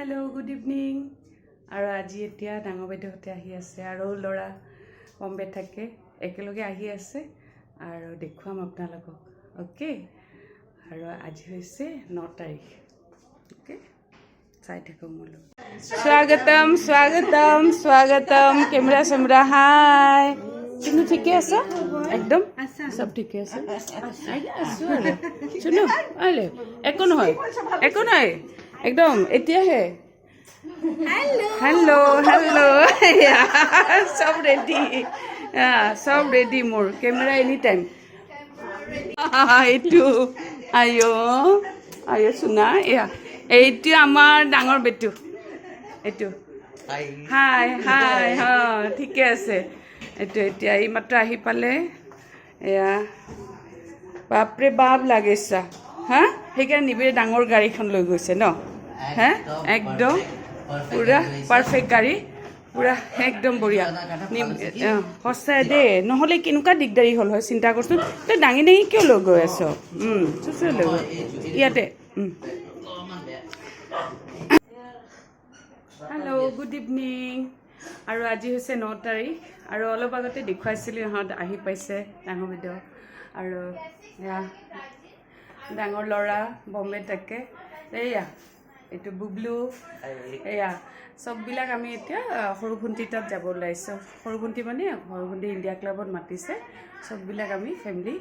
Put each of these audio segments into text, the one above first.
Hello, good evening. আৰু আজি এতিয়া ডাঙৰ বাইদেউহঁতে আহি আছে আৰু ল'ৰা বম্বেত থাকে, একেলগে আহি আছে আৰু দেখুৱাম আপোনালোকক। অ'কে, আৰু আজি হৈছে 9 তাৰিখ। অ'কে, চাই থাকক মোৰ লগত। স্বাগতম, স্বাগতম, স্বাগতম। কেমেৰা চেমেৰা, হাই। চুনু, ঠিকে আছা? একদম চব ঠিকে আছে? আছো আৰু। চুনু আহিলে একো নহয়, একো নহয়, একদম এতিয়াহে। হেল্ল', হেল্ল', চব ৰেডি, চব ৰেডি। মোৰ কেমেৰা এনি টাইম। এইটো আইঅ, আইঅ চুনা। এয়া এইটো আমাৰ ডাঙৰ বেটু এইটো। হাই, হাই। হ, ঠিকে আছে। এইটো এতিয়া এইমাত্ৰ আহি পালে। এয়া বাপৰে বাপ লাগিছা হা। সেইকাৰণে নিবিৰে ডাঙৰ গাড়ীখন লৈ গৈছে ন। হে, একদম পূৰা পাৰফেক্ট গাড়ী, পূৰা একদম বঢ়িয়া। সঁচাই দেই, নহ'লে কেনেকুৱা দিগদাৰী হ'ল হয় চিন্তা কৰচোন। তই দাঙি দাঙি কিয় লৈ গৈ আছ? চুচুৰে লৈ গৈ ইয়াতে। Hello, good evening. আৰু আজি হৈছে 9 তাৰিখ আৰু অলপ আগতে দেখুৱাইছিলোঁ, ইহঁত আহি পাইছে, ডাঙৰ বাইদেউ আৰু এয়া ডাঙৰ ল'ৰা বম্বে থাকে। এইয়া এইটো বুবলু। এয়া চববিলাক আমি এতিয়া সৰু ভণ্টি তাত যাব ওলাইছোঁ। সৰু ভণ্টি মানে সৰু ভণ্টি ইণ্ডিয়া ক্লাবত মাতিছে। চববিলাক আমি ফেমিলি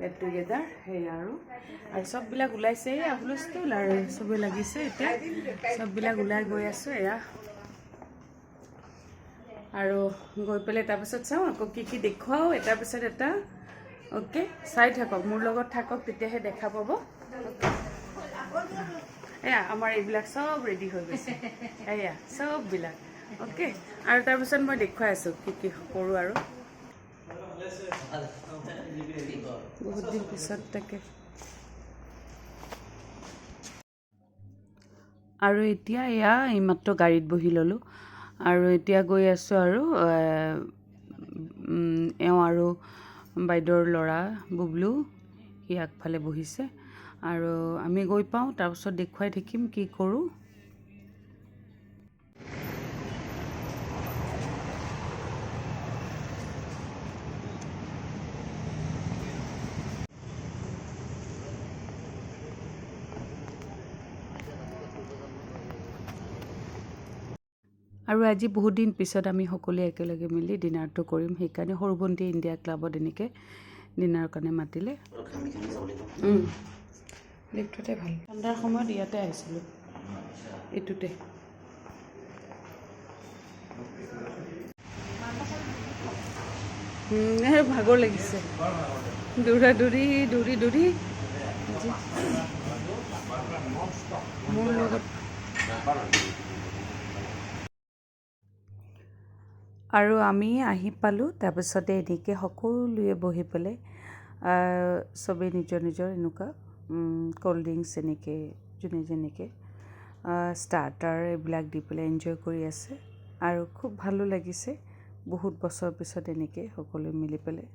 গেট টুগেডাৰ, সেয়া আৰু আৰু চববিলাক ওলাইছে। এয়া হুলস্থুল আৰু চবেই লাগিছে। এতিয়া চববিলাক ওলাই গৈ আছোঁ। এয়া আৰু গৈ পেলাই তাৰপিছত চাওঁ আকৌ কি কি দেখুৱাওঁ, এটাৰ পিছত এটা। অ'কে, চাই থাকক, মোৰ লগত থাকক, তেতিয়াহে দেখা পাব। এয়া আমাৰ এইবিলাক চব ৰেডি হৈ গৈছে, এয়া চববিলাক। অ'কে, আৰু তাৰপিছত মই দেখুৱাই আছোঁ কি কি কৰোঁ। আৰু বহুত দিন পিছত তাকে। আৰু এতিয়া এয়া এইমাত্ৰ গাড়ীত বহি ল'লোঁ আৰু এতিয়া গৈ আছোঁ। আৰু এওঁ আৰু বাইদেউৰ ল'ৰা বুবলু, সি আগফালে বহিছে। আৰু আমি গৈ পাওঁ, তাৰপিছত দেখুৱাই থাকিম কি কৰোঁ। আৰু আজি বহুত দিন পিছত আমি সকলোৱে একেলগে মিলি ডিনাৰটো কৰিম, সেইকাৰণে সৰু ভণ্টি ইণ্ডিয়া ক্লাবত এনেকৈ ডিনাৰৰ কাৰণে মাতিলে। লিফ্টতে ভাল। ঠাণ্ডাৰ সময়ত ইয়াতে আহিছিলোঁ, এইটোতে। ভাগৰ লাগিছে, দৌৰা দৌৰি দৌৰি দৌৰি আজি মোৰ লগত। আৰু আমি আহি পালোঁ, তাৰপিছতে এনেকৈ সকলোৱে বহি পেলাই চবেই নিজৰ নিজৰ এনেকুৱা ক'ল্ড ড্ৰিংকছ, এনেকৈ যোনে যেনেকৈ ষ্টাৰ্টাৰ এইবিলাক দি পেলাই এনজয় কৰি আছে। আৰু খুব ভালো লাগিছে, বহুত বছৰ পিছত এনেকৈ সকলোৱে মিলি পেলাই।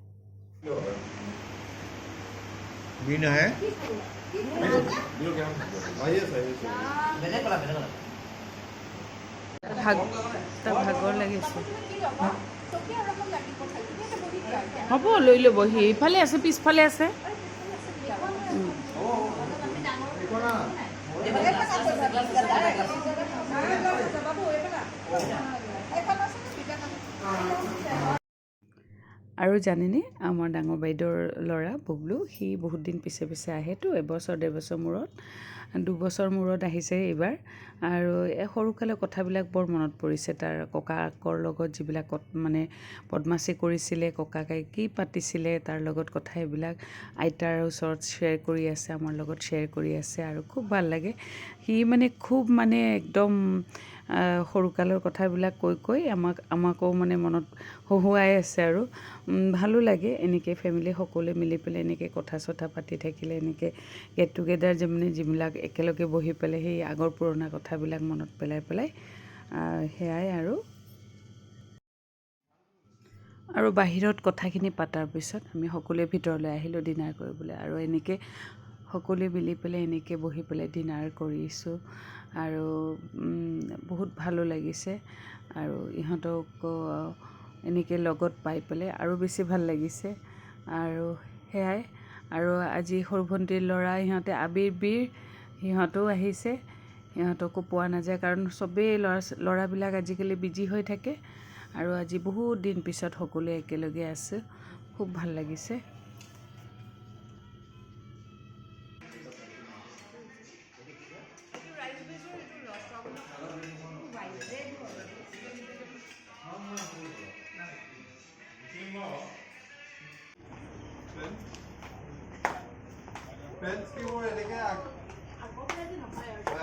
मीना है। आइए, आइए। তাৰ ভাগৰ লাগিছে। হ'ব, লৈ ল'ব সি। ইফালে আছে, পিছফালে আছে। আৰু জানেনে, আমাৰ ডাঙৰ বাইদেউৰ ল'ৰা বুবলু, সি বহুত দিন পিছে পিছে আহেতো, এবছৰ 1.5 বছৰ মূৰত, 2 বছৰ মূৰত আহিছে এইবাৰ। আৰু এই সৰুকালৰ কথাবিলাক বৰ মনত পৰিছে তাৰ। ককাকৰ লগত যিবিলাক মানে বদমাচি কৰিছিলে, ককাকে কি পাতিছিলে তাৰ লগত কথা, এইবিলাক আইতাৰ ওচৰত শ্বেয়াৰ কৰি আছে, আমাৰ লগত শ্বেয়াৰ কৰি আছে আৰু খুব ভাল লাগে। সি মানে খুব মানে একদম সৰুকালৰ কথাবিলাক কৈ কৈ আমাকো মানে মনত হহুৱাই আছে। আৰু ভালো লাগে এনেকৈ ফেমিলি সকলোৱে মিলি পেলাই এনেকৈ কথা চথা পাতি থাকিলে, এনেকৈ গেট টুগেডাৰ যে মানে যিবিলাক একেলগে বহি পেলাই সেই আগৰ পুৰণা কথাবিলাক মনত পেলাই পেলাই, সেয়াই আৰু। আৰু বাহিৰত কথাখিনি পতাৰ পিছত আমি সকলোৱে ভিতৰলৈ আহিলোঁ ডিনাৰ কৰিবলৈ। আৰু এনেকৈ সকলোৱে মিলি পেলাই এনেকৈ বহি পেলাই ডিনাৰ কৰিছোঁ আৰু বহুত ভালো লাগিছে। আৰু ইহঁতক এনেকৈ লগত পাই পেলাই আৰু বেছি ভাল লাগিছে। আৰু সেয়াই। আৰু আজি সৰু ভণ্টিৰ ল'ৰা ইহঁতে আবিৰ বীৰ সিহঁতেও আহিছে। সিহঁতকো পোৱা নাযায়, কাৰণ চবেই ল'ৰাবিলাক আজিকালি বিজি হৈ থাকে। আৰু আজি বহুত দিন পিছত সকলোৱে একেলগে আছে, খুব ভাল লাগিছে। ফ্ৰেণ্ডছ কি মোৰ এনেকে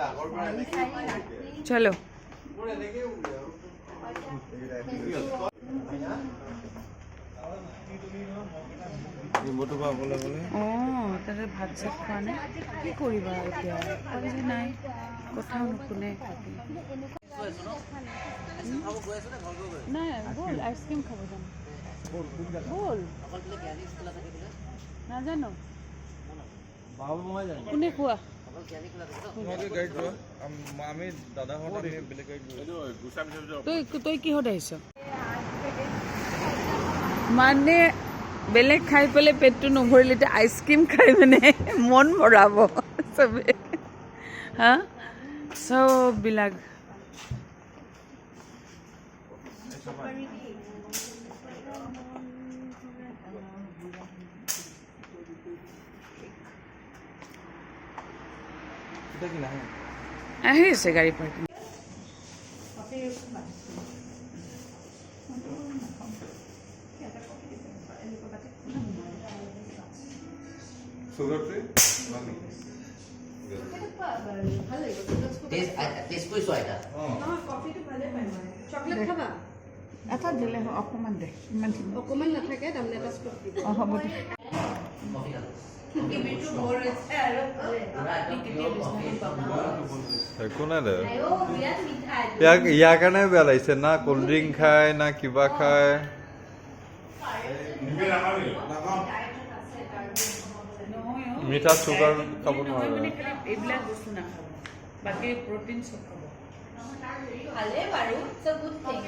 আগৰ পৰা এনেকে। চলো। মোৰ এনেকে উৰে আৰু। নিম্বুটো পাবলৈ গ'লে। অঁ, তাতে ভাত চাত খোৱা নাই, কি কৰিবা এতিয়া? পোৱালি যে নাই, কথাও নুশুনে। নাই, ব'ল, আইচক্ৰীম খাব যাম ব'ল। নাজানো কোনে খোৱা। তোমালোকে গাড়ীত যোৱা, আমি দাদাহঁত আমি বেলেগ গাড়ীত গৈ। তই কিহত আহিছ? মানে বেলেগ খাই পেলাই পেটটো নভৰিলে এতিয়া আইচক্ৰীম খাই মানে মন ভৰাব চবে। হা, চববিলাক। এতিয়া কি নাহে? আহি আছে গাড়ী পাৰ্কিং। Sugar free. Test কৰি চোৱা এটা। চকলেট খাবা? এটা দিলে অকণমান দে, ইমানখিনি। অকণমান নাথাকে, তাৰমানে এটা স্কুপ দিব। অঁ, হ'ব দে। কফি খালো, পুৰা একদম পিয়ৰ কফি। একো নাই দে। ইয়াক ইয়াৰ কাৰণে বেয়া লাগিছে না, কল্ড ড্ৰিংক খায় না কিবা খায়। মিঠা চুগাৰ খাব নহয়। নোৱাৰে। মানে খালি এইবিলাক বস্তু নাখাব, বাকী প্ৰটিন চব খাব। ভালে বাৰু, it's a good thing.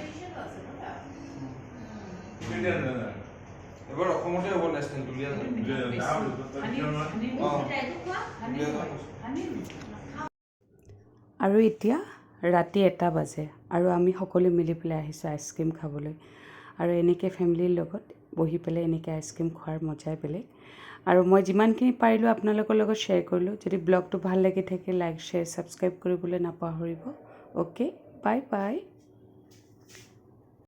এবাৰ অসমতে হ'ব নেশ্যনেল, দুলীয়াজান। অঁ, দুলীয়াজান। আৰু এতিয়া ৰাতি 1টা বাজে আৰু আমি সকলোৱে মিলি পেলাই আহিছোঁ আইচক্ৰীম খাবলৈ। আৰু এনেকৈ ফেমিলিৰ লগত বহি পেলাই এনেকৈ আইচক্ৰীম খোৱাৰ মজাই বেলেগ। আৰু মই যিমানখিনি পাৰিলোঁ আপোনালোকৰ লগত শ্বেয়াৰ কৰিলোঁ। যদি ব্লগটো ভাল লাগি থাকে, লাইক, শ্বেয়াৰ, ছাবস্ক্ৰাইব কৰিবলৈ নাপাহৰিব। Okay, bye bye.